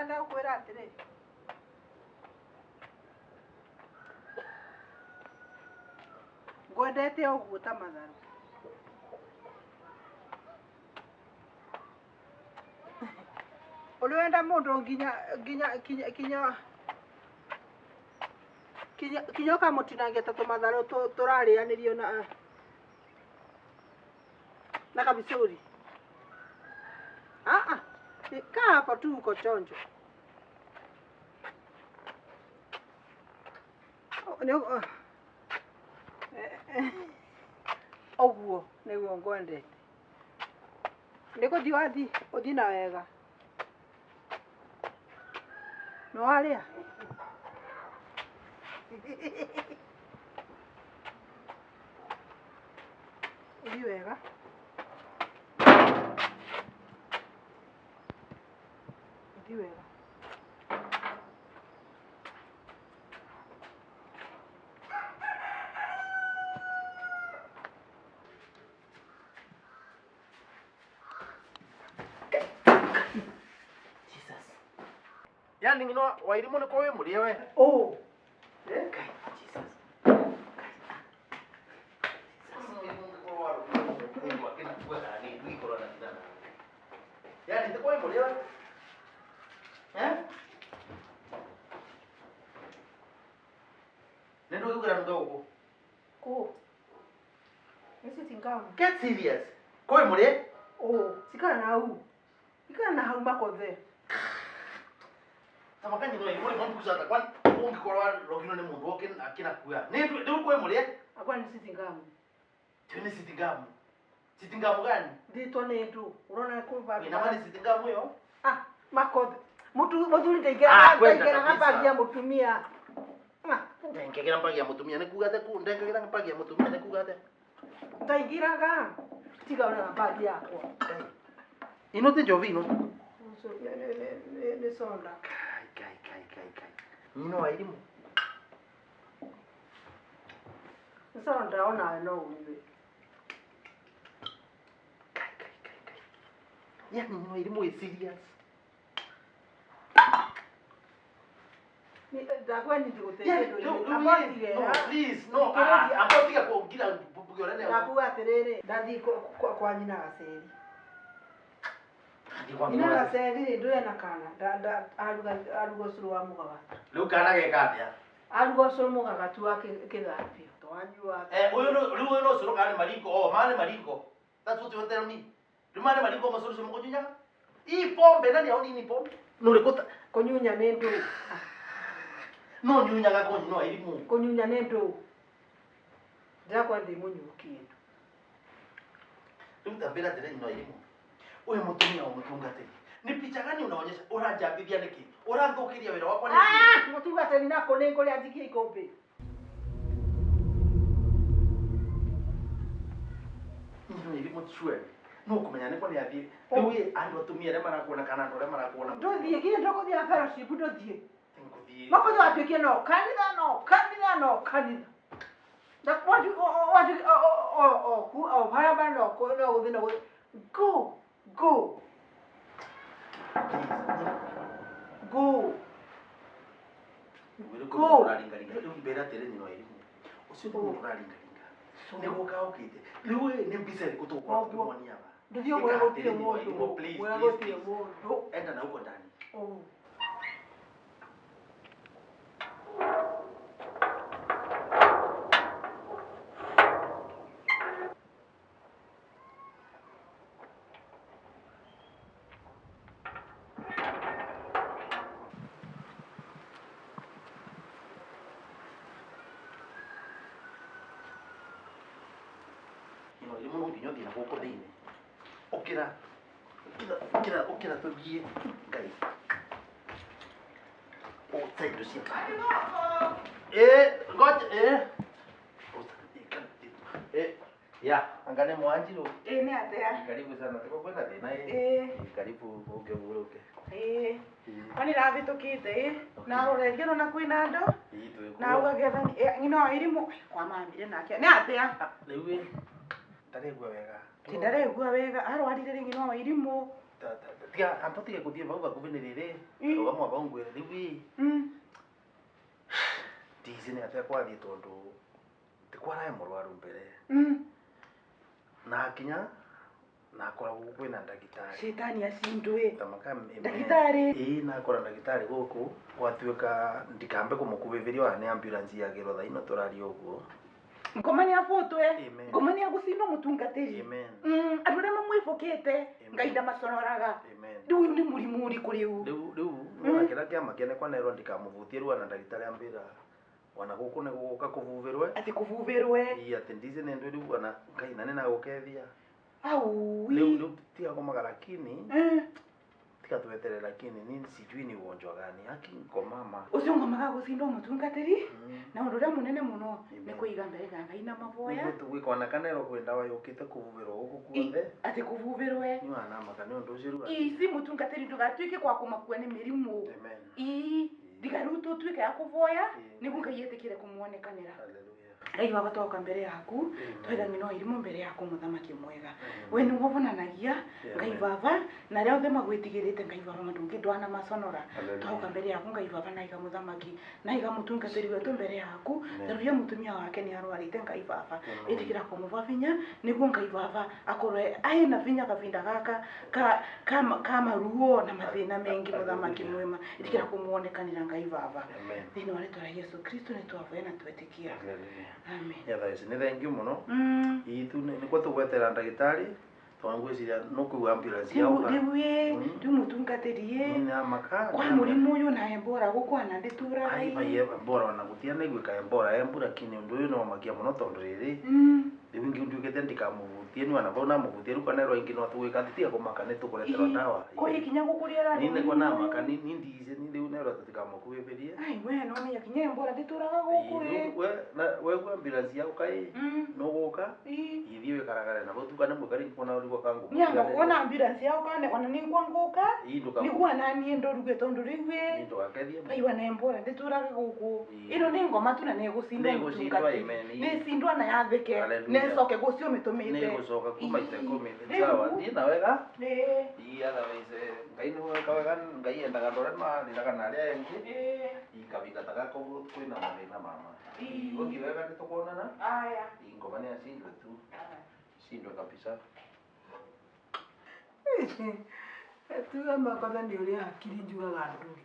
Ndĩrenda gũkwĩra atĩrĩ. Ngwendete ũguo ta matharũ. Ũrĩ wenda mũndũ nginya nginya nginya nginya nginya nginya ũkamũtinangia ta tũmatharũ tũrarĩanĩrio na kabicũri. Ah ah, kaa hapo tu uko chonjo. Ũguo nĩguo ngwendete. Nĩ gũthiĩ wathiĩ, ũthiĩ na wega. Nĩ warĩa? Ũthiĩ wega. Ũthiĩ wega. Jesus. Yani ngino wairimu nĩ kwa wĩ mũrĩe we. Oh. Ngai, Jesus. Yani nĩ kwa wĩ mũrĩe we. Eh? Nĩ ndũgĩkũra nduka gũkũ. Kũ? Nĩ sitting gown. Get serious. Kwa wĩ mũrĩe? Oh, cikara na hau. Ikara na hau makothe. Tamaka nyino ĩ mũrĩ mambuca kwani ũngĩkorwo warogirwo nĩ mũndũ oke akĩrakua. Nĩ rĩu kwa wĩ mũrĩe? Akwa nĩ sitting gown. Tio nĩ sitting gown. Sitting gown gani? Ndĩtwo nĩ ndũ. Ũrona kũ Ina maana sitting gown ĩyo? Ah, makothe. Mutu mũthuri Ah, ndaingĩraga kwenda ndaingĩraga kabisa. bagi ya mũtumia. Ah, Ndengegera mbagi ya mũtumia nĩ kuga atĩa ku ndengegera mbagi ya mũtumia nĩ kuga atĩa? Ndaingĩraga. Tiga ona bagi yakwa. Ino ti njovi ino. Nĩ soda. Kai kai kai kai kai. Nyino wa irimu. Nĩ soda onawe no ũnyue. Kai kai kai kai. Yani nyino wa irimu is serious. Ndakwa nĩ ngũteithia Yani ndũrĩmĩ. no, Ambotige. no, please no. Ah, ambotiga kũngira mbugi ũrĩa. Ndakuga atĩrĩrĩ, ndathiĩ kwa nyina gaceri. Kwa Nyina nyina. gaceri rĩ, ndũrĩ na kana. Aruga ũcũrũ wa mũgagatu. Rĩu kana geka atĩa? Aruga ũcũrũ mũgagatu wa kĩthambio. Twanyua. Eh, ũyũ no rĩu ũyũ no ũcũrũ kana nĩ mariko? Oh, maya nĩ mariko. That's what you tell me. Rĩu maya nĩ mariko mũcũrũ ũcio mũkũnyunyaga? Hii pombe nani au nini pombe? Nũrĩ kũta Kũnyunya nĩ ndũ. no nyunyaga kũ nyino wa irimu. Kũnyunya nĩ ndũ. Ndĩrakwa ndĩ mũnyuu kĩndũ. Rĩu tambĩra atĩrĩ nyino wa irimu. Ũyũ mũtumia wa mũtungatĩri. Ni picha gani unaonyesha? Ũranjambithia nĩkĩ? Ũranthũkĩria wĩra wakwa nĩkĩ? Ah, mũtungatĩri nako nĩ ngũrĩa njikie ikũmbĩ. Nyino wa irimu surely. No kũmenya nĩkwa nĩ athiĩ. Rĩu ĩ, andũ atumia arĩa marakuona kana andũ arĩa marakuona. Ndũthiĩ kinya ndũkũthiĩ fellowship ndũthiĩ. Ngũthiĩ. Makothe watuĩkie no kanitha no kanitha no kanitha. Na watu watu o ku o harĩa no no gũthiĩ no gũthiĩ. Go go go. Go. Ũraringaringa. Rĩu mbĩra atĩrĩ nyino wa irimu. Ũcio nĩ mũndũ ũraringaringa. Nĩ gũka okĩte. Rĩu ĩ, nĩ mbica ĩrĩkũ tũgũkorwo Ũguo. tũkĩmuonia aba? Ndũthiĩ ũmwĩre Ĩka gũtirĩ atĩrĩ nyino wa mũndũ. irimu, please, Mwĩre please, gũtirĩ please. mũndũ. Enda na huko ndani. Oh. Nyino wa irimu no nginya ũthiĩ na gũkũ thĩinĩ. Ũkĩra. Ũkĩra, ũkĩra, ũkĩra tũthiĩ. Ngai. Ũte indo cia Eh, ngoja eh. Eh, ya, angane mwanjiru. Ĩĩ nĩ atĩa? Karibu sana. Tuko kwenda thĩna ĩ. Ĩĩ. Karibu ũke ũhurũke. Ĩĩ. Kwani ndĩravĩtũkĩte ĩ na rũreria rũna kwĩna andũ Ĩĩ twĩ na ũgagetha nyina wa irimũ kwa mamire nake nĩ atĩa? Rĩu ĩ ndaregua wega. Ti ndaregua wega arwarire rĩ nyina wa irimũ. Tiga ampotige kuthie vau vakuvi ni riri rugama vau ngwire riu ii ndici ni atia kwathie tondu tikwarae murwaru mbere na akinya na akoragwo kwina ndagitari Shetani acindwe tamaka Ndagĩtarĩ. ii na akora ndagitari guku gwatuika ndikambe kumukuviviria wa ni ambulance yagirwo thaa ino turaria uguo ngoma ni abutwe Amen. ngoma ni agucindwo mutungatiri Amen. Andu aria mamwibukite Amen. Ngai ndamaconoraga Amen. riu ni murimu uriku riu riu riu nona kira kiama kiene kwanerwo ndikamuvutie riu ana ndagitari ambira wana guku ni guguka kuvuvirwe ati kuvuvirwe ii ati ndici ni ndu riu ana ngai na ninagukethia au riu riu tiga kumaga lakini tiga tweterere lakini ni sijui ni ugonjwa gani haki ngomama ucio ngomaga gucindwo mutungatiri na undu uria munene muno Amen. ni kuiga mbere ga Ngai na maboya niguo tugwika ona kanerwo kwi ndawa yukite kuvuvirwo guku kuothe ati kuvuvirwe ni wanamaka ni undu ucio riu ici mutungatiri ndugatuike kwa kumakua ni mirimu Amen. ii ndiga riu tutuike ya kuvoya Amen. niguo Ngai etikire kumuonekanira Hallelujah. Ngai baba twoka mbere yaku Amen. twaiga ng'ino irimu mbere yaku muthamaki mwega Amen. we nĩguo bonanagia Amen. Ngai baba na arĩa othe magwĩtigĩrĩte Ngai baba ndũngĩ ndwana maconora Hallelujah. twoka mbere yaku Ngai baba na iga muthamaki na iga mũtungatĩri wetũ mbere yaku Amen. taruria mũtumia wake nĩ arwarĩte Ngai baba Amen. ĩtĩkĩra kũmũva vinya nĩguo Ngai baba akorwe aĩna vinya kavinda gaka ka maruo na mathĩna mengi muthamaki Hallelujah. mwema ĩtĩkĩra kũmuonekanĩra Ngai baba Amen. thĩinĩ wa rĩtwa rĩa Yesu Kristo nĩ twavoya na twetĩkia Hallelujah. amen Ya thaa ici nĩ thengiũ mũno itu nĩkuo tũgwetera ndagĩtarĩ tondũ ngwĩciria nũkũigua ambulance riu yauka riu riu mũtungatĩri ĩ namaka kwa mũrimũ ũyũ na embora gũkwana ndĩtũraga ai bai embora ona gutia nĩguĩka embora embu lakini ũndũ ũyũ nĩwamakia mũno tondũ rĩrĩ rĩu ingĩ nduĩkĩte ndikamuvutie nĩ wana vau namuvutie rĩu kanerwo ingĩ no tũgwĩka atĩ tiga kũmaka nĩ tũkũreterwo ndawa ko ikinya gũkũrĩa ni nĩguo namaka ni ndice ni rĩu nerwo tũtikamukuhĩbĩrie ai we no menya kinya embora ndĩtũraga gũkũ ĩ wegua ambulance yauka ĩ nũgũka ithiĩ wĩkaragare nabo tukane mwĩkari kuona ũrigwo kangu nyamba kuona ambulance yao kane ona ningwa ngũka ii nduka nĩguo naniĩ ndũruge tondũ rĩu ĩ ndũgakethie aiwa na embora ndĩtũraga gũkũ Ii. ĩno nĩ ngoma tu na nĩgũcindwo Nĩĩgũcindwo, mũtungatĩri amen. nĩcindwa na yathĩke Hallelujah. nĩcoke gũcio mĩtũmĩte nĩgũcoka kuma Ii. ita ikũmi Rĩu- sawa thiĩ na wega Ĩĩ. ii otherwise ngai nĩwe wega ngai endaga andũ arĩa marĩraga na arĩa angĩ Ĩĩ. ii kavinda ta gaka ũguo kwĩna mathĩna mama Ii. ũthiĩ wega nĩtũkuonana Aya. ii ngoma nĩ acindwe tu cindwe kabisa Tuge makotha nĩ ũrĩa hakiri njugaga ndũrĩ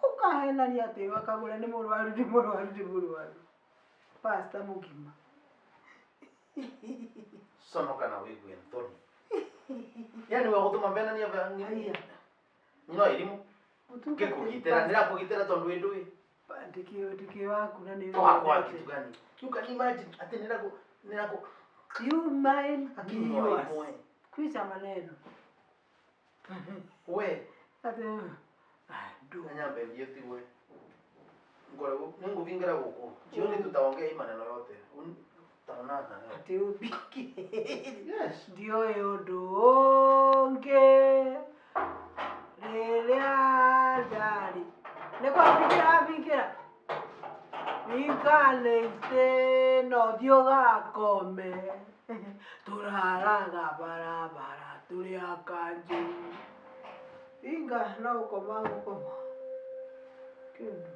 ũkahenania atĩ wakagũra nĩ mũrwaru nĩ mũrwaru nĩ mũrwaru pasta mũgima conoka na wĩigue nthoni yani wagũtũma mbenania Aya. nyino irimu ngĩkũgitĩra ndĩrakũgitĩra tondũ wĩ ndũĩ ndĩkĩ waku na nĩ twakwa kitu gani you can imagine atĩ nĩrakũ nĩrakũ You mind Akili me no yours. imwe. Kwisha maneno we ati ndu nyambe thiĩ tigwe ngoragwo nĩngũbingĩra gũkũ jioni tutaongea hii maneno yote tutaonana ati ubiki yes ndioĩ ũndũ ũngĩ rĩrĩa ndarĩ nĩ kwambingĩra wambingĩra inganĩte no thiĩ ũgakome tũraraga barabara tũrĩ akanjũ inga no gũkoma gũkoma kĩndũ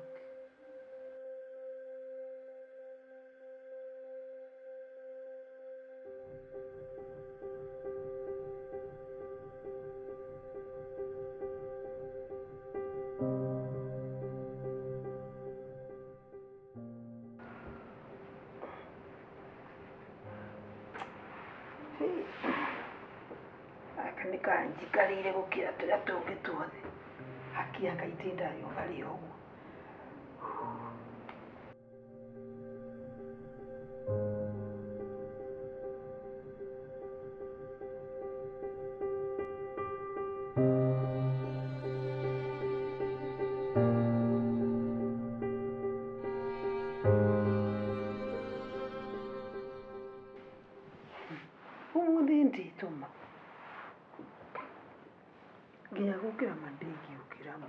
Gaka nĩ kanjikarĩire gũkĩra tũrĩa tũngĩ tuothe hakia ngaitinda yũgarĩ ũguo ũmũthĩ nditũma nginya gũkĩra ma ndingĩũkĩra ma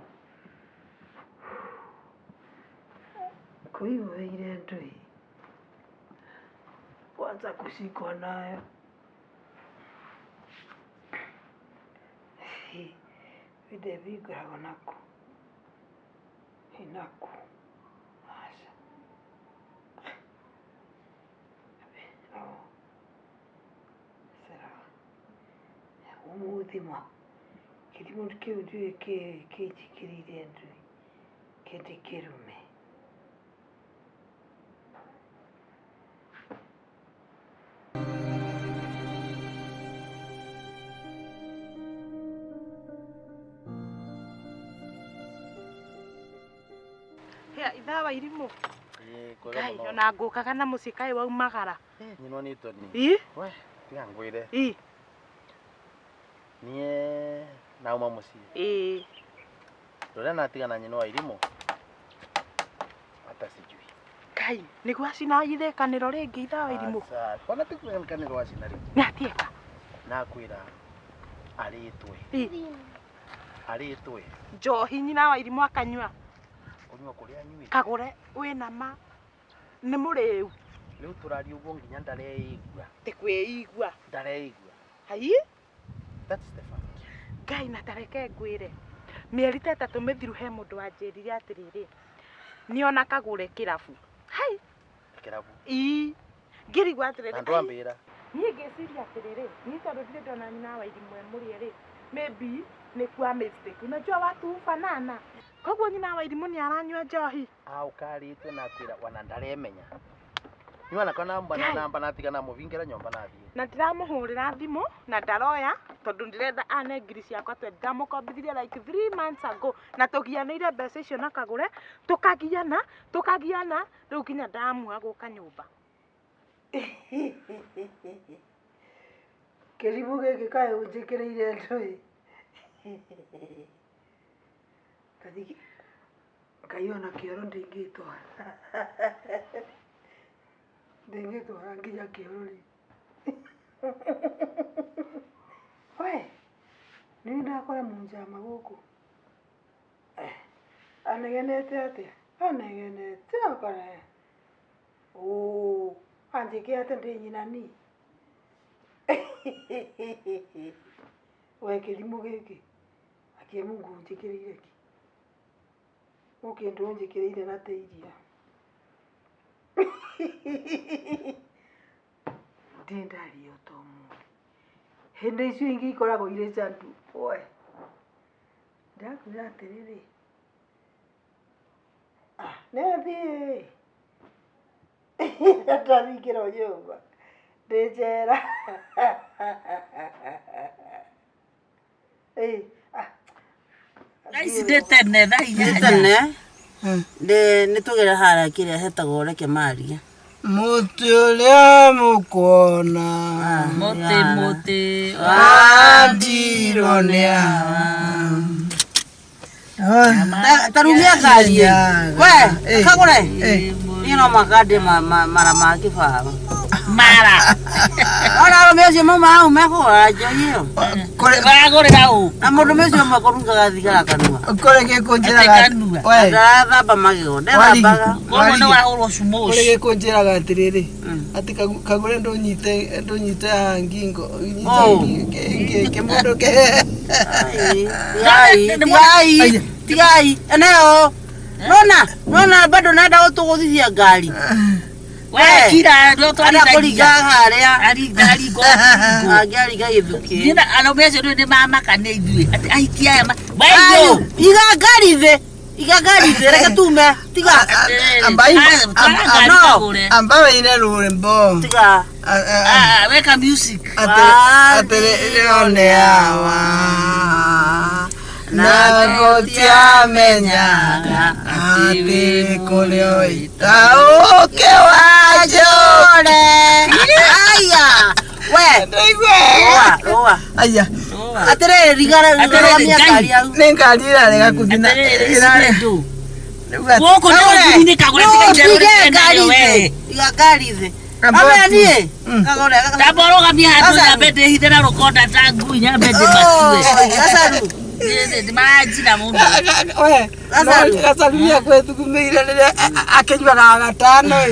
kũihũrĩire ndũĩ kwanza kushikwa nayo. Videvi ngoragwo naku. Naku. Aca. Ũmũthĩ ma kĩrimũ kĩu ndiũĩ kĩnjĩkĩrĩire ndũĩ kĩndĩ kĩrume. Hea ithaa wa irimũ. Ĩĩ, kwega Ngai mũno. ona ngũkaga na mũciĩ kaĩ waumagara. Nyinwa nĩ toni. Ĩ? We, tiga ngwĩre. Ĩ. Niĩ nauma mũciĩ. Ĩ. Rũrĩa natigana nyina wa irimũ. Hata sijui. Ngai nĩguo acina ithĩkanĩro rĩngĩ ithaa wa irimũ. Aca, kwana ti kwĩkanĩrwo acina rĩngĩ. Nĩ atieka. Nakwĩra arĩtwe. Ĩ. Arĩtwe. Njohi nyina wa irimũ akanyua. Kũnyua kũrĩa anyuĩte. Kagũre wĩna ma nĩ mũrĩu. Rĩu tũraria ũguo nginya ndareigua. Ti kwĩigua. Ndareigua. Hai? That's the fact. Ngai na tareke ngwĩre. Mĩeri ta ĩtatũ mĩthiru he mũndũ wanjĩrire atĩrĩrĩ, nĩona kagũre kĩrabu. Hai. Kĩrabu. Ii. Ngĩrigwo atĩrĩrĩ. Na ndwambĩra. Niĩ ngĩciria atĩrĩrĩ, niĩ tondũ ndirĩ ndona nyina wa irimũ e mũrĩe rĩ, maybe nĩ kwa mistake. Unajua watu hufanana. Koguo nyina wa irimũ nĩ aranyua njohi. Aukarĩtwe nakwĩra wana ndaremenya. Niwana kana namba Ngai. namba natiga namũvingĩra nyũmba nathiĩ. Na ndiramũhũrĩra thimũ na ndaroya tondũ ndĩrenda ane ngiri ciakwa twe ndamũkombithirie like 3 months ago na tũgianĩire mbeca icio na kagũre tũkagiana tũkagiana rĩu nginya ndamua gũka nyũmba. Kĩrimũ gĩkĩ kaĩ ũnjĩkĩrĩire ndũĩ. Kathiki Ngai ona kĩoro ndingĩtwara. Ndingĩtwara nginya kĩoro rĩ. We, nĩ ndakora mũnjama gũkũ. Anegenete atĩa? Anegenete akora. Oo, anjĩke atĩ ndĩ nyina ni. We kĩrimũ gĩkĩ. Akie Mungu ũnjĩkĩrĩire kĩ? Gũkĩ ndũnjĩkĩrĩire na tĩ iria. Ndĩ ndaria ta ũmũthĩ. Hĩndĩ icio ingĩ ikoragwo irĩ candu. We. Ndakwĩra atĩrĩrĩ. Ah, nĩ athiĩ. Ndathingĩrwo nyũmba. Ndĩ njera. Ĩ, ah. Thaa ici nĩ tene thaa Nĩ inyanya. tene nĩ tũgere harĩa kĩrĩa hetagwo reke maria. Mũtĩ ũrĩa mũkuona Mũtĩ mũtĩ wandirwo nĩ awa. Ta rumia ngari ĩ. We kagũre niĩ no mũhaka ndĩe mara ma kĩbaũ. Mara. Ona arũme acio mauma hau mekũgũra njohi ĩyo. Maragũrĩra ũ? Na mũndũrũme ũcio ũmwe kũrungaga thigara kanua. Kũrĩ gĩkũnjĩraga Atĩ kanua. We, Ndarathamba magego ndethambaga. Koguo nĩ wahũrwo kũrĩ cumoci. gĩkũnjĩraga atĩrĩrĩ atĩ kagũre ndũnyite ndũnyite haha ngingo Oh. nyite kĩmũndũ ke Ai, tigai tigai tigai eneo nona nona bado nenda gũtũgũthithia ngari. We kira no Arĩa twarithagia. kũringa harĩa Aringa aringa. angĩaringa gĩthukĩ. Nina arũme acio rĩu nĩ mamaka nĩ ithuĩ atĩ ahiki aya Ayu, Weyo. iga ngari thĩ, iga ngari thĩ, reke tume, tiga, No. amba wĩine rwĩmbo tiga. Weka music. Atĩrĩrĩ nĩ awa na gũtiamenyaga atĩ kũrĩ oita ũkĩ wa Njũre. Aya, we, Ndaigua rũa, rũa. aya Atĩrĩrĩ, rigara, Atĩrĩrĩ, rũgamia Ngai. ngari yaku. nĩ ngari ĩrarega kũthi na Atĩrĩrĩ, ici ĩrarega nĩ ndũ. Rĩu atĩ- Gũkũ nĩ Kagũre, ũthuri-inĩ kagũre no, tiga itherũ tige rĩtena ngari we. thĩ, iga ngari thĩ. Amba Ambe tu. niĩ, kagũre, Tamba ũrũgamie handũ Gacaru. nyambe ndĩhithe na rũkonda ta ngui nyambe Oh, ndĩmakue. gacaru. Nĩ maranjina mũno. We, Gacaru. no, gacaru nĩakwĩthugumĩire rĩrĩa akĩnyuaga gatano ĩ.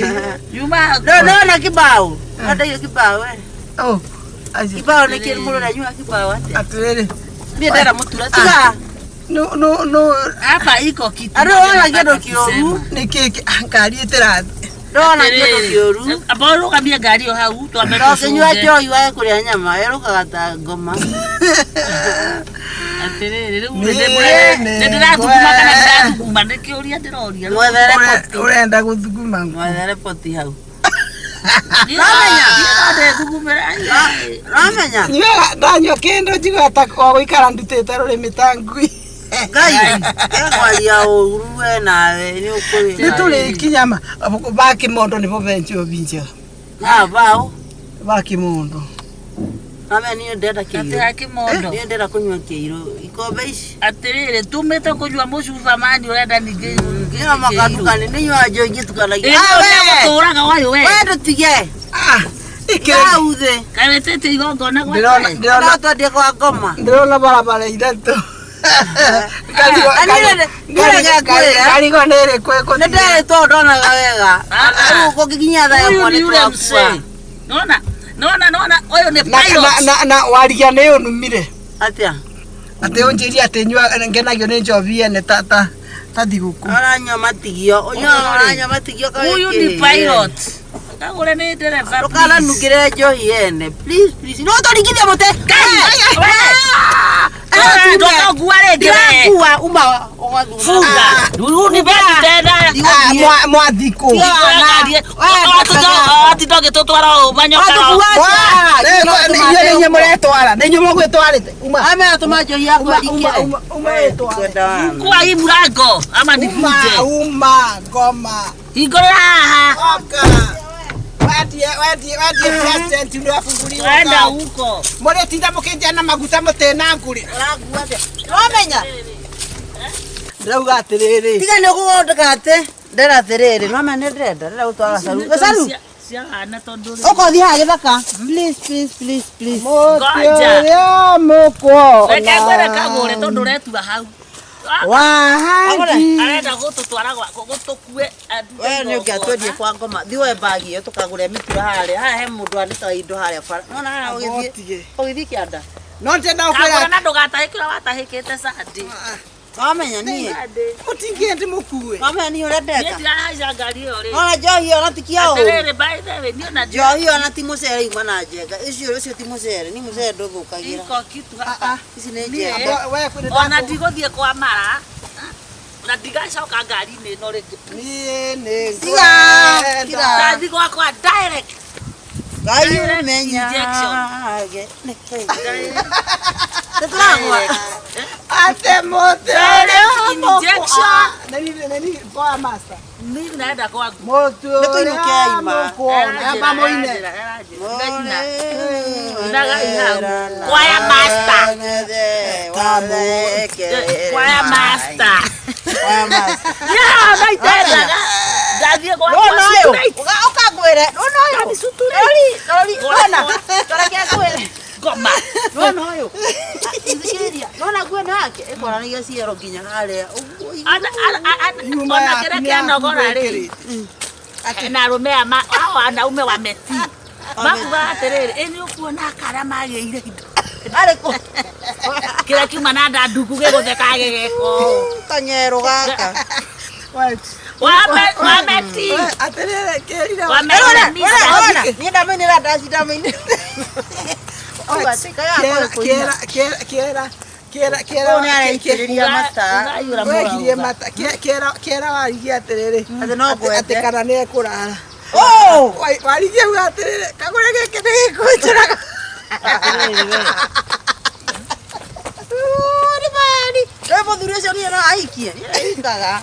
Yuma No, no, na kibao. Wenda hiyo kibao, we. Oh, aci- Kibao nĩ kĩrĩ mũndũ aranyua kibao atĩa? atĩrĩrĩ Niĩ ndĩrenda mũtura. Tiga. No no no Hapa iko kitu. Andũ ona kĩndũ kĩũru. nĩkĩ ngari ĩtĩrathi. Ndona kĩndũ kĩũru. Amba ũrũgamie ngari ĩyo hau twambe Ndũkĩnyua tũcũnge. njohi wage kũrĩa nyama, ĩrũkaga ta ngoma. Atĩrĩrĩ, rĩu Nĩ- nĩ ndĩrathuguma kana ndirathuguma nĩ kĩũria ndĩroria. Mwethere poti. Ũrenda gũthuguma ngũ. Mwethere poti hau. Niĩ no ndĩthugumĩra. Ramenya. Nyuaga ndanyua kĩndũ njiguaga ta wa gũikara ndutĩte rũrĩmĩ ta ngui. Ngai, ekwaria ũru we nawe nĩ ũkũrĩ. Nĩ tũrĩkinya ma ba kĩmondo nĩbo benjwo binjega. Ah, bao. Ba kĩmondo. Ramenya niĩ ndĩrenda Atĩ kĩirũ. hakĩmondo. Niĩ ndĩrenda kũnyua kĩirũ. Ikombe ici. Atĩrĩrĩ, tumĩte kũnyua mũcuba mani ũrenda ningĩ Nĩyo makandukani nĩ nyuaga njohi ngĩtukanagia. Ĩĩ ũrĩa gũtũraga wayo we. We ndũtige. Ah, ikĩrĩ. Hau thĩ. Kaĩ wĩtĩte igongona gwa Ndĩrona Ngai? ndĩrona No twendie kwa ngoma. ndĩrona barabara ithatũ. Ngarigwo nĩ ĩrĩkũ Nĩ ĩkũthiĩ. nderĩtwo ndonaga wega. Ah, ah. Rĩu kũngĩkinya thaa Huyu ĩmwe ni nĩ yule twakua. mzee. Naona naona naona huyu ni Na pilot. na na warigia nĩ ũnumire. Atĩa? Atĩ ũnjĩrie atĩ nyua ngenagio nĩ njobi ene ta ta ta thigũkũ. Ũranyua matigio. Ũnyuaga ũranyua matigio kaĩ Huyu ni kĩĩ? pilot. Kagure ni dereva. please. Ndũkananungĩre njohi ene. Please, please. No tũringithie mũtĩ. Ngai, we. Eh, Ndũkangua rĩngĩ we. Ndirakua uma ũgathura. Funga. Rĩu ni beti tena. Ah, mwathikũ. Atinda ũgĩtũtwara ũũ manyoka. Inyuĩ nĩ inyuĩ mũretwara, nĩ inyuĩ mũgwĩtwarĩte. Uma Amera tũma njohi yaku uma ĩrikĩre. uma uma wĩtware. Kwa hii mlango ama Uma nikuje. uma ngoma. Hingũrĩra haha. Oka. Wendie wendie wendie president nĩ afunguliwa. Wenda huko. Mũrĩtinda mũkĩnjia na maguta mũtĩ na ngũrĩ. Ũrakua atĩa? Wamenya? Ndĩrauga atĩrĩrĩ. Tiga nĩ ũkũgondeka atĩ. Ndĩrenda atĩrĩrĩ, nwamenya nĩ ndĩrenda, ndĩrenda gũtwara gacaru. Gacaru, Ciahana tondũ rĩ. ũka ũthiĩ haha gĩthaka. Please, please, please, please. Mũtĩ Ngoja. ũrĩa mũkuona. Reke ngwĩre kagũre tondũ ũretua hau. Wahangi. Arenda gũtũtwara gũtũkue We nĩ ũngĩatwendie kwa ngoma. Thiĩ woe mbagi ĩyo tũkagũre mĩtura harĩa. Haha he mũndũ anĩkaga indo harĩa bara. Nĩwona haha ũgĩthiĩ Ũtige. ũgĩthiĩ kĩanda. No ndĩrenda Kagũre gũkwĩra na ndũgatahĩke ũrĩa watahĩkĩte Sunday. Wamenya niĩ. mũtingĩe ndĩmũkue. Wamenya niĩ ũrĩa Niĩ ndeka. ndirahaica ngari ĩyo rĩ. Ona njohi ona ti kĩa ũru. Atĩrĩrĩ, by the way, niĩ ona Njohi ona ti mũcere ima na njenga. Ũcio ũcio ti mũcere, ni mũcere ndũthũkagĩra. iko kitu hapa. Ici nĩ njenga. We kwĩ Ona ndigũthiĩ kwa mara na ndigacoka ngari-inĩ ĩno rĩngĩ. Niĩ nĩ Tiga, tiga. Ndathiĩ gwakwa direct. Ngai Direct ũmenya. injection. Nĩtũragwa. Atĩ mũtĩ ũrĩa Injection. Nĩ kwa master. Mimi naenda kwangu. Mũtĩ ũrĩa Nĩtũinũke ima. mũkuona. Amba mũine. Choir master. Choir master. Yeah, naitendaga. Ndathiĩ gwakwa Nona ũyũ. straight. Ũkangwĩre. Nona ũyũ. Rori, rori, nona. Toreke ngwĩre. Ngoma. Nona ũyũ. Thikĩrĩria. Nona nguo ĩno yake ĩkwaranagia ciero nginya harĩa. Ũguo Nyuma Ona yaku kĩrĩa nĩ kĩanogora rĩ yaku na arũme aya hao wanaume wametii makugaga atĩrĩrĩ ĩ nĩ ũkuona akara magĩire indo Arĩ kũ? kĩrĩa kiuma na nda nduku gĩgũtheka gĩgeka ũũ. Kanyero gaka. Wametii Atĩrĩrĩ kĩrire. Wame- Nona, niĩ ndamainĩra ndaci ndamainĩra. Uga atĩ kaya Kĩera kĩera kĩera kĩera kĩera Ũyũ nĩareitĩrĩria mata. Wegirie mata kĩera kĩera warigie atĩrĩrĩ Atĩ no ngwende. atĩ kana nĩ ekũrara. Oh! Warigie uga atĩrĩrĩ kagũre gĩkĩ nĩ gĩkũnjũraga. Nĩ bani. Rĩu mũthuri ũcio niĩ no ahikie. Niĩ ndahikaga.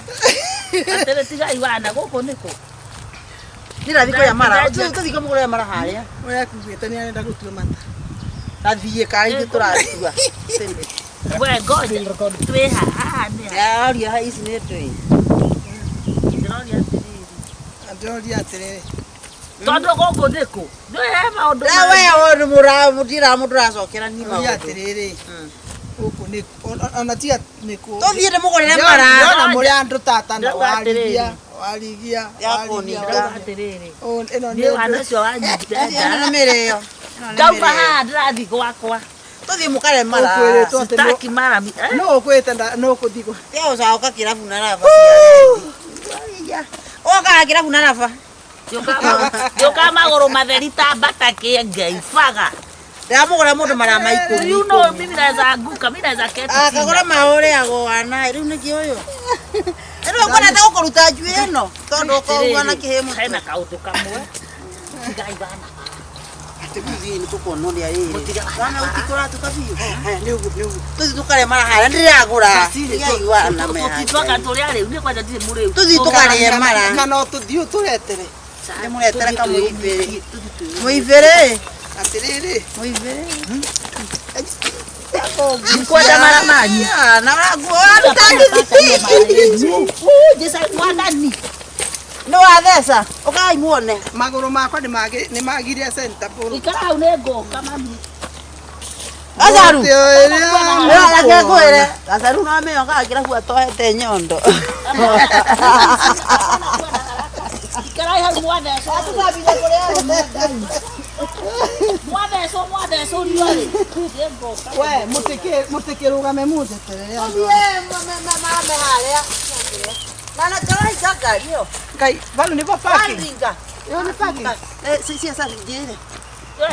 Atĩrĩ tigai wana gũkũ nĩkũ Niĩ ndathiĩ kũrĩa mara. Tũthiĩ kũmũgũrĩra mara harĩa. Ũrĩa kuugĩte nĩ arenda gũtua mata. Tathiĩ kana ithuĩ tũratua. we ngoja twĩ haha nĩ ha Ndĩroria ici nĩ ndũĩ. ndĩroria atĩrĩrĩ Ndĩroria atĩrĩrĩ. tondũ gũkũ nĩkũ nĩ he maũndũ Na we ũyũ mũndira mũndũ ũracokera ni Ndĩroria maũndũ. atĩrĩrĩ. Gũkũ nĩ ona tiga nĩkũ. Tũthiĩ ndĩmũgũrĩre mara. Ndĩrona mũrĩ andũ tata na Ndĩrauga warigia atĩrĩrĩ. warigia Ya warigia. kũninda. Ndĩrauga atĩrĩrĩ Ĩno niĩ nĩ wana ũcio Ĩno wanyitenda nĩ mĩrĩo. ndauma haha ndĩrathiĩ gwakwa Tũthiĩ mũkare mara. Ũkwĩrĩtwo atĩ Sitaki mara mi eh? no ũkwĩte no ũkũthiĩ Tia ũcoka kĩrabu na raba cia. Ũkaga kĩrabu na raba. Ndĩũkaga magũrũ matheri ta mbata kĩengei baga. Ndĩramũgũra mũndũ mara ma ikũmi. You know mimi naweza anguka, mimi naweza keti chini. Akagũra maũrĩagwo wana rĩu nĩkĩ ũyũ. Rĩu ũkwenda gũkũruta njuĩ ĩno tondũ ũkoguo na kĩhĩ mũtwe. Hena kaũndũ kamwe. Tigai bana. Atĩ mũthiĩ nĩ tũkuona ũrĩa rĩrĩ. Mũtige Wana ũtikũratuka biũ. Nĩ ũguo nĩ ũguo. Tũthiĩ tũkarĩe mara harĩa ndĩragũra. Tigai wana me Tũtitwaka tũrĩa rĩu niĩ kwanja ndirĩ mũrĩu. Tũthiĩ tũkarĩe mara. Kana tũthiĩ ũtũretere. Ndĩmũretere kamũibĩrĩ. Mũibĩrĩ. Atĩrĩrĩ. Mũibĩrĩ. Ndikwenda mara manyu. Na ũranguo waruta ngithi. Mwathani. Nĩ watheca. Ũkai muone. Magũrũ makwa nĩ magire center ball. Ikara hau nĩ ngũka mami. Gacaru. Mũtĩ ũrĩa Reke ngwĩre. Gacaru no amenye okaga kĩrabu atohete nyondo. Ikarai hau mwathecwo. Mwathecwo mwathecwo riũa-rĩ. Nĩ ngũka. We mũtikĩrũgame mũnjeterere andũ. Mame harĩa. Na na karahinga ngari ĩyo. Ngai, vau nĩvo parking. Waringa. Ĩyo nĩ parking. Cia njĩre.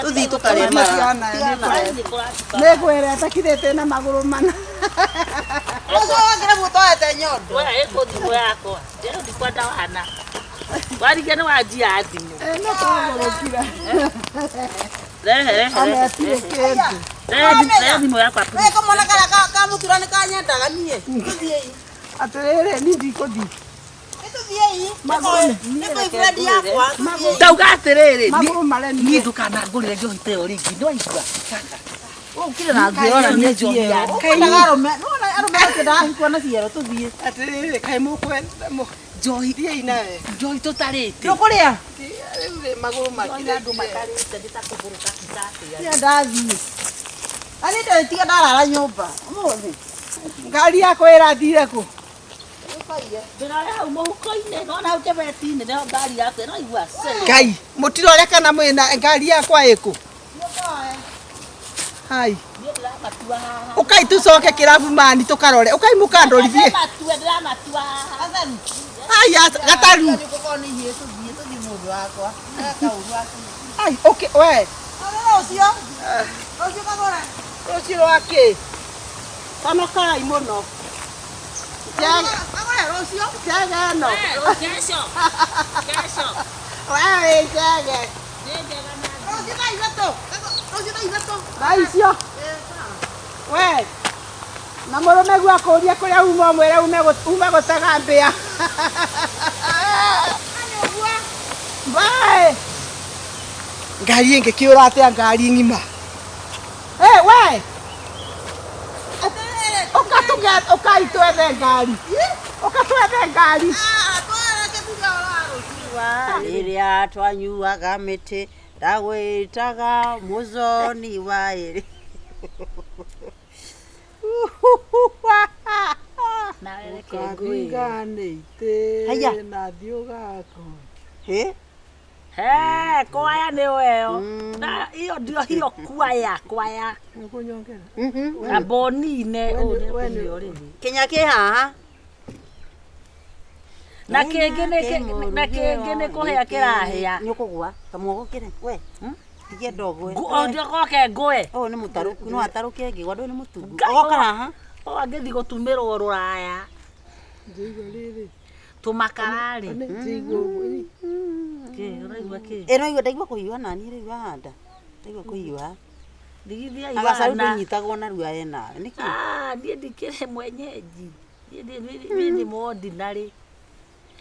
Tũthiĩ tũkarĩe mara. Tigana, Nĩ kũratuka. Nĩngwĩra atakirĩte na magũrũ mana. Ũcio wa kĩrabu ũtohete nyondo. We ĩkũ thimũ yakwa. Rĩu ndikwenda wana. Warigia nĩ wanjia thimũ. No kũgũrũkira. Rehe rehe. Ona atirĩ kĩndũ. Rehe thimũ yakwa. We kamwana karĩa ka mũtura nĩ kanyendaga niĩ. Tũthiĩi. Atĩrĩrĩ, niĩ ndikũthiĩ. Nĩtũthiĩi. Nĩ boyfriend yakwa. Tũthiĩi. Ndauga atĩrĩrĩ. Magũrũ maremire. Niĩ ndũkanangũrĩre njohi ta ĩyo rĩngĩ. Nĩ waigua? Kaka. Ũkire na ngĩrora Nĩ njohi ya Ũkwendaga arũme. Nĩwona arũme makĩendaga hikuo na ciero tũthiĩ. Atĩrĩrĩ, kaĩ mũkwenda njohi. Thiĩi nawe. Njohi tũtarĩte. Ndũkũrĩa? Rĩu rĩ magũrũ Njohi andũ makirĩtie. matarĩte nĩ ta kũgũrũka itatĩa. Tiga ndathiĩ. Na niĩ ndĩrĩtiga ndarara nyũmba ũmũthĩ. Ngari yakwa ĩrathire kũ? Ndĩrore hau mũhuko-inĩ, nona hau kĩbeti-inĩ nĩho ngari yakwa ĩraigua. Ngai, mũtirore kana mwĩna ngari yakwa ĩkũ? Hai. Niĩ ndĩramatua haha. Ũkai tũcoke kĩrabu mani tũkarore. Ũkai mũkandorithie. Ndĩramatua, ndĩramatua haha. Ai, gataru. Gũkorwo nĩ ihiĩ tũthiĩ tũthiĩ mũndũ wakwa. Kaũru aku. Ai, okay, we. Rũciũ. Rũciũ kagũre. Rũciũ rwa kĩ? Conokai mũno. Kagũre rũciũ. Njege ĩno. Kesho. Kesho. We wĩ njege. Nĩ njega na Rũciũ thaa ithatũ. Rũciũ thaa ithatũ. Thaa icio. We. Na mũrũme guo akũrie kũrĩa uma ũmwĩre ume gũtega mbĩa. Bye. Ngari ĩngĩkĩũra atĩa ngari ng'ima? Hey, we. Ũka twethe ngari. Ũka twethe ngari. Rĩrĩa twanyuaga mĩtĩ ndagwĩtaga mũconi wa ĩrĩ. Nawe reke ngwĩre. Ũkandiganĩte Haya. na thiĩ ũgakwa. Hĩ? He, kwaya nĩ weyo. Na hiyo ndio hiyo kwaya, kwaya. Nĩũkũnyongera? Na bonine, ũũ nĩ we nĩ- kũnyua rĩu. Kĩnya kĩ haha. Na kĩngĩ nĩ na kĩngĩ nĩ kũhĩa kĩrahĩa. Nĩ ũkũgũa. Kamwogo kĩre. We. Tigia ndogwe. Ndĩgoke ngũe. Ũyũ nĩ mũtarũku, no atarũke ngĩgwa ndũyũ nĩ mũtungu. Ngai Ogoka haha. O angĩthiĩ gũtumĩrwo rũraya. Njĩigua rĩrĩ. Tũmakararĩ. Njĩigua ũguo. Kĩ, ũraigua kĩ? Ĩno igua ndaigua kũhiũha nani rĩu wahanda. Ndaigua kũhiũha. Ndigithia Na gacaru iwana. ndũnyitagwo narua we nawe. Nĩkĩ? Ah, niĩ ndikĩrĩ mwenyeji. Niĩ nĩ ordinary.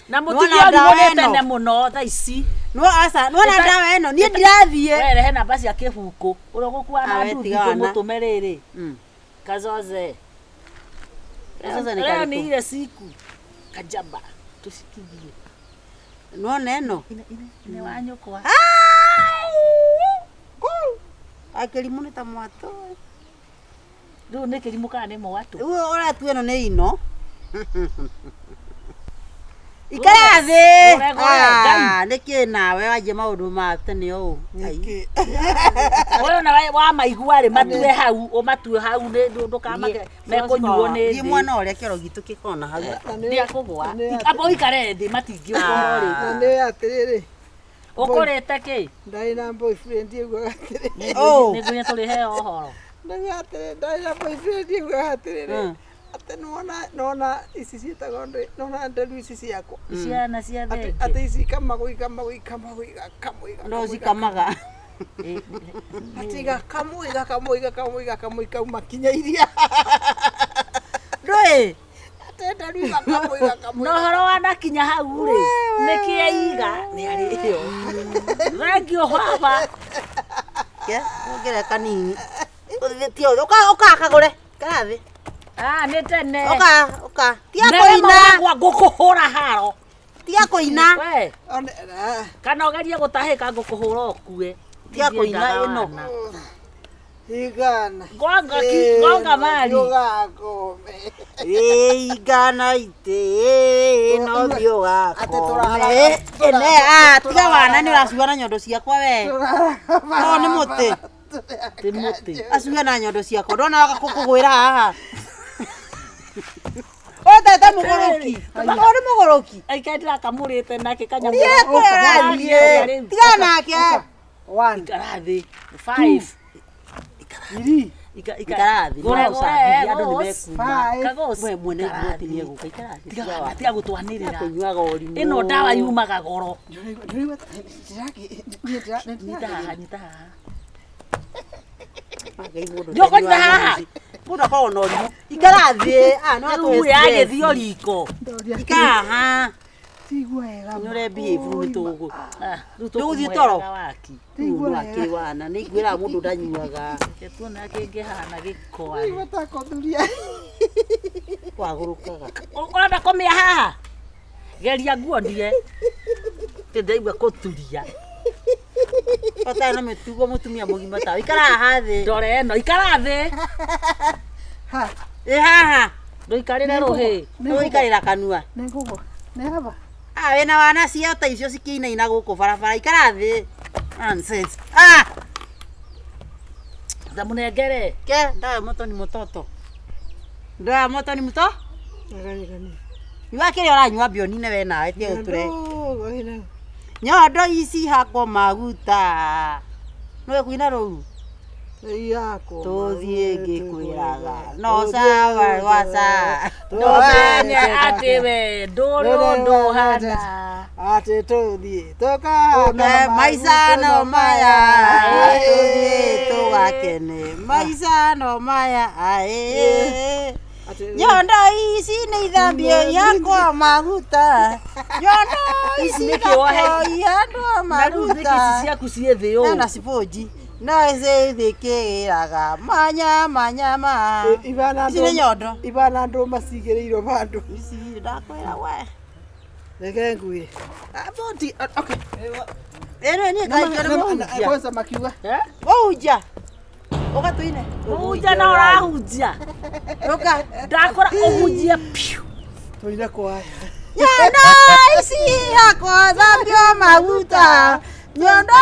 Na Nĩwona mũtige ndawa ũrigwo nĩ ĩno? tene mũno thaa ici. No aca, nĩwona ndawa ĩno niĩ ndirathiĩ. We rehe namba cia kĩbuku. Ũrĩa ũgũkua na Ah, we nduthi tiga wana. tũmũtũme rĩrĩ. Mm. Kazoze. Kazoze nĩ Leo karĩkũ? ni ile siku. Kajaba. Tusikizie. Nĩwona ĩno? Nĩ wa nyũkwa. Akĩrimũ nĩ ta mwatũ. Rĩu nĩ kĩrimũ kana nĩ mwatũ? Rĩu ũratua ĩno nĩ ino. Ikara thĩ. Gore, gore, Ah, nĩkĩ nawe wanjia maũndũ ma tene ũũ? Ai. Ũyũ na wa maigua rĩ matue hau ũmatue hau nĩ ndũkamake mekũnyuo nĩ Thiĩ mwena ũrĩa kĩoro gitũ kĩkona hau. Nĩakũgwa amba ũikare thĩ matingĩũkũrwo rĩ Na nĩ atĩrĩrĩ ũkũrĩte kĩ ndarĩ na boyfriend ĩguaga atĩrĩrĩ Oh. nĩngũnya tũrĩheo ũhoro ndauga atĩrĩ ndarĩ na boyfriend ĩguaga atĩrĩrĩ Mm. atĩ nĩwona nona ici ciĩtagwo ndĩ nona nderu ici ciakwa ciana cia atĩ thenge atĩ ici ikamagwo ikamagwo ikamagwo igakamwo No igakamwo cikamaga. atĩ igakamwo igakamwo igakamwo igakamwo ikauma kinya iria Ndũĩ? atĩ nderu igakamwo igakamwo na ũhoro wanakinya hau rĩ nĩkĩ aiga nĩ arĩo thengio baba Ke, wongerere kanini. Ũthiĩ ti ũthĩ. Ũka ũka kagũre. Ikara thĩ. Ah, nĩ tene Ũka ũka. Tiga Nerema kũina. wakwa ngũkũhũra haro Tiga kũina. we One- ah, kana ũgerie gũtahĩka ngũkũhũra ũkue Tiga kũina ĩno. igana Gonga ki- gonga mari. Ũgakome. Ĩigana itĩ no thiĩ Atĩ ũgakome. tũrahara- Ĩne ah tiga wana nĩ ũracua na nyondo ciakwa we. No nĩ mũtĩ. Ti mũtĩ. Acua na nyondo ciakwa. Ndona gakũkũgwĩra haha. Ũtete mũgũrũki. Ũyũ nĩ mũgũrũki. Aikara ndĩrakamũrĩte nake kanyamũ. Thiĩ kũrĩa ũrathiĩ. Tiga nake. One, Ikara thĩ. Five. three, Ikara thĩ. Gore, No ũcambithie andũ nĩ gore, mekuma. five. Kagos. We mwene igoti nĩ egũka. Ikara thĩ. Tiga Tiga wa. tiga gũtwanĩrĩra. Kũnyuaga ũrimũ. Ĩno ndawa yumaga goro. Ndũraigua ndĩrakĩ- niĩ Nyita haha, nyita haha. Ngai mũndũ Nĩ ũkũnyita ũtanyuaga haha? ici. Mũndũ akoragwo na ũrimũ. Ikara thĩ. Ah, no Rĩu atũhe yagĩthio riko. Ikara haha. Tigua wega. Nĩ ũre behave nĩ tũgũ. Ah, rĩu Ndũgũthiĩ tũkũmũheaga toro? waki. Rĩu no akĩwana. Nĩ ngwĩraga mũndũ ndanyuaga. Reke tuone kĩngĩhana gĩko arĩ. Ndĩraigua ta kũthuria. Wagũrũkaga. Ũrenda kũmĩa haha? Geria nguonie. Tĩ ndaigua kũturia. Ũtarĩ na mĩtugo mũtumia mũgima tawe. Ikara haha thĩ. Ndore ĩno, ikara thĩ. Ha, Ĩ haha. Ndũikarĩre rũhĩ. Nĩũikarĩra kanua. nĩ ngũgwa. Nĩ haba. Ah, wĩna wana cia ta icio cikĩinaina gũkũ barabara. Ikara thĩ. Nonsense. Ah! Ndamũnengere. Ke, ndawa moto ni mũtoto. Ndawa moto ni mũto? Nĩganigani. Nyua kĩrĩa ũranyua mbionine we nawe tiga gũtũre. Ndogo, Nyondo ici hakwo maguta. Nĩwe kuina rũu? Yakwo. Tũthiĩ ngĩkwĩraga. No sawa waca. Ndũmenye atĩ we ndũrĩ ũndũ ũhana. Atĩ tũthiĩ tũkahana Maica no maya tũthiĩ tũgakene. Maica no maya aĩ. Nyondo ici nĩ ithambio ihakwo maguta. Nyondo ici Nĩkĩ wohe- ihakwo ihakwo Na rĩu thiki ici maguta. ciaku ciĩ thĩ ũũ. Na cipunji. No icithikĩraga manya manyama. Ibana Ici nĩ nyondo. Ibana ndũma cigĩrĩirwo bandũ. Ici ndakwĩra we. Reke ngwĩre. Ah, boti, okay. Ĩno niĩ ngaikara mũhunjia. Kwanza makiuga. Eh? Mũhunjia. Ũka tũine. Mũhunjia no ũrahunjia. Ũka. Ndakora ũhunjie piu. Tũine kwaya. Nyondo ici ihakwo thambio maguta. Nyondo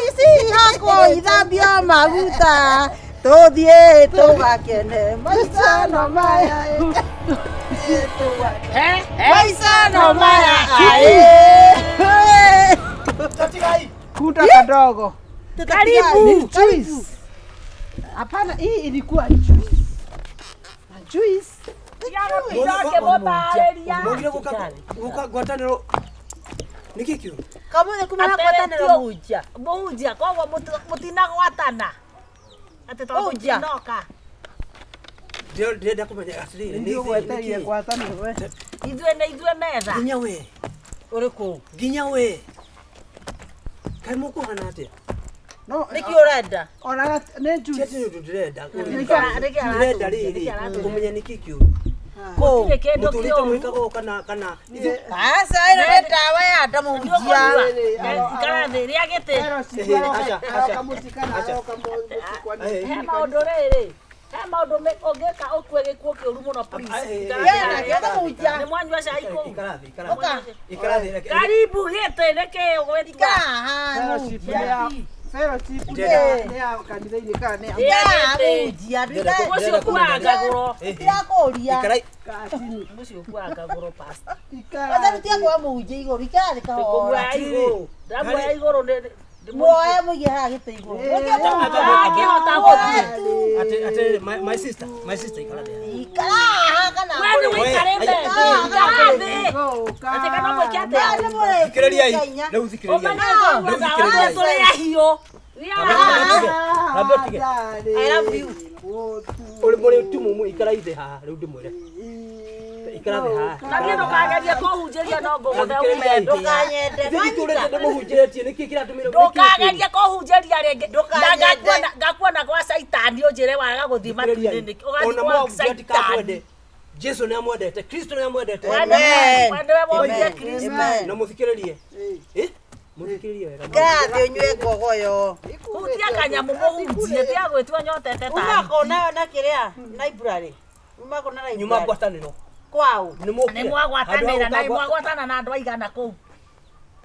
ici ihakwo ithambio maguta. Tũthiĩ tũgakene maica no maya. Eh? Eh? Maica no maya aĩ. Kunda kadogo. Karibu. Ni juice. Hapana, hii ilikuwa juice. Na juice. Ndokĩmũtarĩria. Mũgire gũka ngwatanĩro nĩkĩ kĩu Kamũthĩ kuma na ngwatanĩro mũhunjia. Mũhunjia koguo mũtinagwatana. Atĩ tondũ Mũhunjia. tũtinoka. ndĩrenda kũmenya atĩrĩrĩ Ndio gwetereire ngwatanĩro we. Ithuĩ nĩ ithuĩ metha. nginya we Ũrĩkũ? nginya we kaĩ mũkũhana atĩa No, Nĩkĩ ũrenda? ona nĩ ti juice. atĩ nĩ ũndũ ndĩrenda Nĩkĩ ndĩrenda aratũria, rĩrĩ nĩkĩ aratũria? kũmenya nĩkĩ kĩũru Gũtirĩ kĩndũ mũtũrĩte kĩũru. mwĩkaga ũũ kana kana Aca ĩno nĩ ndawa ya nda mũhunjia. Ikara thĩ, rĩa gĩtĩ. Ero Aca, aca, aroka mũti kana aca. aroka mũti kwa Eh. He maũndũ rĩrĩ. He maũndũ ũngĩka ũkue gĩkuũ kĩũru mũno please. Gena, gena mũhunjia. Nĩ mwanyua cai kũu. Ikara thĩ, ikara Ũka. thĩ. Ikara thĩ, reke- Karibu gĩtĩ nĩkĩ ũgwĩtua? Ikara haha Fellowship mũhunjia. nĩ ya fellowship Ndĩrenda- nĩ ya kanitha-inĩ kana nĩ ya Ikara haha Gĩtĩ. Mũhunjia, Ndĩrenda- Ũcio ũkuaga ngagũro. Eh, eh. ndirakũria. Ikarai. katini. Ũcio ũkuaga ngagũro pastor. Ikara. Kwanza rutia kwa mũhunjia igũrũ, ikara thĩ kahora. Ndĩkũmuoya igũrũ. Ndamuoya igũrũ nĩ Muoe mũige haha gĩtĩ igũrũ. Akĩhota gũthiĩ. Atĩrĩrĩ, my sister, my sister, ikara thĩ. Ikara haha kana. We nĩ wĩikarĩte thĩ. Ikara thĩ. Atĩ kana mwĩke atĩa? Thikĩrĩriai, rĩu thikĩrĩriai. Ũmenye ngũruga ndawa tũrĩ ahiũ. We are Ambia ũtige. I love you. Ũrĩ mũrĩ tumumu, ikarai thĩ haha, rĩu ndĩmwĩre. Ikara thĩ haha. Na niĩ ndũkagerie kũhunjĩria no ngũgũthe ume ndũ. Ndũkanyende. Ithuĩ tũrĩte ndĩmũhunjĩrĩtie, nĩkĩ kĩratũmire Ndũkagerie kũhunjĩria rĩngĩ. Na Ndũkanyende. ngakuona gwa Caitani ũnjĩre waga gũthiĩ matu-inĩ nĩkĩ. Ũgathiĩ Ona gwa mwahunjia Caitani. ndikakwende. Jesu nĩ amwendete, Kristo nĩ amwendete. We Amen. nĩwe wonire Kristo. Amen. Na mũthikĩrĩrie. Eh? Mũthikĩrĩrie wega. Ikara thĩ ũnyue ngogoyo. Hutia kanyamũ mũhunjie tiga gwĩtua nyotete Uma ta. kona na kĩrĩa library. Uma kona Nyuma library. ngwatanĩro. Kwao. Nĩ mũkire. Nĩ mwagwatanĩra na nĩ Handũ ha mwagwatana na andũ aigana kũu.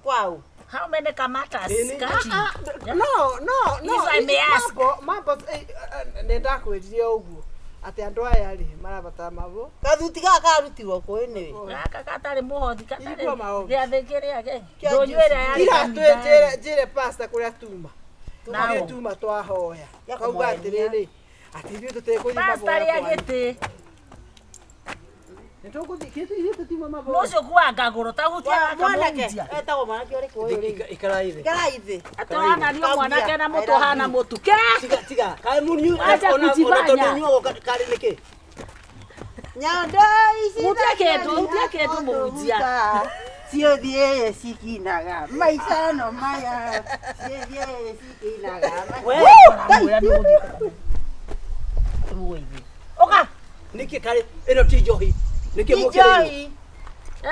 Kwao. How many kamatas? Nĩ- Kati. No, no, no. If I may ask. Mambo, mambo, nĩ ndakwĩrire ũguo atĩ andũ aya rĩ marabatara mabo. Gathuti gaka karutirwo kũ anyway. Gaka gatarĩ mũhothi gatarĩ Igua maũndũ. gĩathĩ kĩrĩa Kĩa ndũnyũ ĩrĩa yarĩ Ira kanitha. twĩ njĩre pastor kũrĩa tuma. Nao. Tuma tuma twahoya. Ya Kauga kũmwenia. atĩrĩrĩ atĩ ithuĩ tũtekũthiĩ Pastor maboya rĩa kwanyu. gĩtĩ. Nĩ tũkũthiĩ ithuĩ tũtiuma maboya. Mũcio ũkuaga ngagũrũ ta hutia gaka Mwanake mũhunjia. etagwo mwanake ũrĩkũ ũyũ rĩu? Ikarai thĩ. Ikara thĩ. Tũrananio mwanake na mũtũ hana mũtu. Ke! Tiga, tiga. Kaĩ mũnyue Acha ona kujifanya. tondũ nyuago karĩ nĩkĩ? Nyondo ici Hutia kĩndũ, hutia kĩndũ mũhunjia. Ciothiĩ cikinaga maica no maya. Ciothiĩ cikinaga. Ndamwĩra nĩ ũgũthiĩ. Ũka. Nĩkĩ karĩ ĩno ti njohi? Nĩkĩ Ti mũkĩrĩirwo? njohi.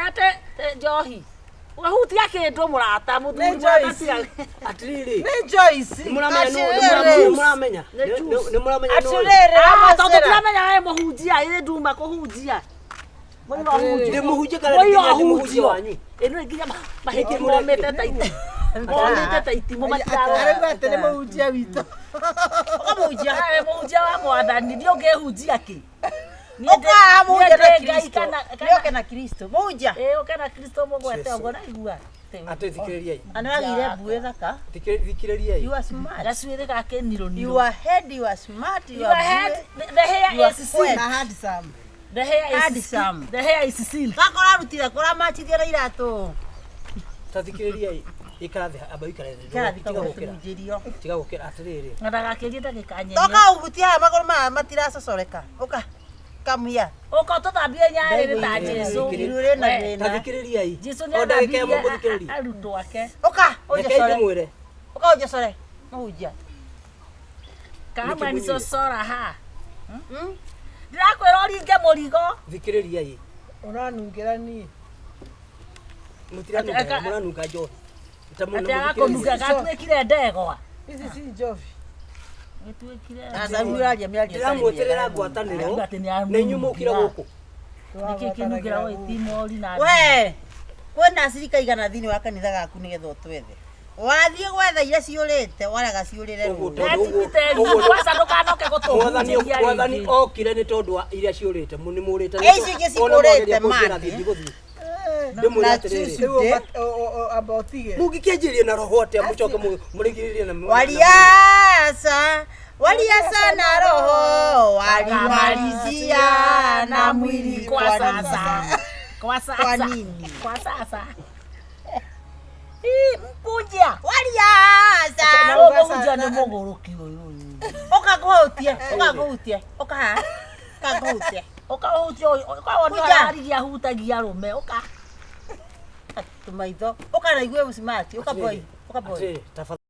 Ete njohi. Wahutia kĩndũ mũrata mũthuri Nĩ Joyce. mũrata Atĩrĩrĩ. Nĩ Joyce. Nĩ mũramenya nũ- Atĩrĩrĩ. nĩ mũramenya. Nĩ juice. Nĩ mũramenya nũ ũyũ? Atĩrĩrĩ Ah, tondũ wamacera. tũramenya we mũhunjia ĩrĩ nduma kũhunjia. Mũira ũhunjio. Ndĩmũhunjie kana Mũira nginya ndĩmũhunjie ũhunjio. wanyu? Ĩno nginya mahĩtia Nĩkĩ mũrekire? momĩte ta itimũ. Momĩte ta itimũ matirarora. Arauga atĩ nĩ mũhunjia witũ. Ũka mũhunjia. Wewe mũhunjia wa mwathani ndiũ ũngĩhunjia kĩ? Niĩ Ũka haha mũhunjia niĩ na ndĩ Ngai Kristo. kana Nĩoke na Kristo. Mũhunjia. ĩĩ ũke na Kristo mũgwete ũguo naigua. Atĩ thikĩrĩriai. Na nĩwagĩire mbuĩ thaka. Thikĩrĩriai. You are smart. Gacuĩrĩ ga kĩnirũnirũ. You are head, you are smart, you Your are head, mbuĩ. the hair You are is square. silk. Na handsome. The hair is Handsome. The hair is silk. Gaka ũrarutire kũ ũramachithia na iratũ. Ta thikĩrĩriai. Ikara thĩ, amba ũikare thĩ. Ikara thĩ Tiga kagũre gũkĩra. tũhunjĩrio. Tiga gũkĩra atĩrĩrĩ. Na ndagakĩrie ndagĩka nyenye. Toka ũhutie haha magũrũ maya matiracocoreka. Ũka. Come here. Ũka ũtũthambie nyarĩrĩ ta Jesũ. Iru rĩna We, Ta thĩna. thikĩrĩriai. Jesũ O ndagĩka ĩmwe nĩathambirie mũthikĩrĩrie. arutwo ake. Ũka Rekei ũnjocore. ndĩmwĩre. Ũka ũnjocore. Mũhunjia. Kama Nĩkĩ ni mũnyuire? cocora ha. Ndĩrakwĩra ũringe mũrigo. Thikĩrĩriai. Ũranungĩra niĩ. Mũtiranunga, Ati- mũranunga njohi. Ta mũno Atĩ agakũnunga gatuĩkire ndegwa. Ici ci njobi. Gĩtuĩkire. Aca ũraria mĩario ĩtarĩ Ndĩramweterera mĩega. ngwatanĩro Atĩ nĩ na inyuĩ mũkire gũkũ. Nĩkĩ kĩnungĩra wĩtimori na We, kwĩna acirika igana thĩinĩ wa kanitha gaku nĩgetha ũtwethe. Wathiĩ gwetha iria ciũrĩte, warega ciũrĩre Ũguo rũĩ. tondũ ũguo- Eti ũguo- kwanza ndũkanoke Mwathani gũtũhunjĩria mwathani rĩngĩ. okire nĩ tondũ wa iria ciũrĩte nĩ mũrĩte. Ici ingĩ cikũrĩte mande. Ndĩmwĩre Na atĩrĩrĩ. chuchu. Rĩu amba ũtige. Mũngĩkĩanjĩrĩria na roho atĩa mũcoke mũrigĩrĩrie na Waliasa, waliasa na roho, walimalizia na mwili kwa kwa sasa. Kwa sasa. Kwa nini? Kwa sasa. Ii, mkunja. Waliasa. Ũyũ mũhunjia nĩ mũgũrũki ũyũ ũyũ. Ũka ngũhutie, ũka ngũhutie, ũka haha, ũka ngũhutie. Ũka ũhutie ũyũ, ũka wone Kunja. ararigia ahutagia arũme, ũka. Tũmaitho, ũka na igue mũcimati, ũka boy, ũka boy. Atĩrĩrĩ, tafadhali.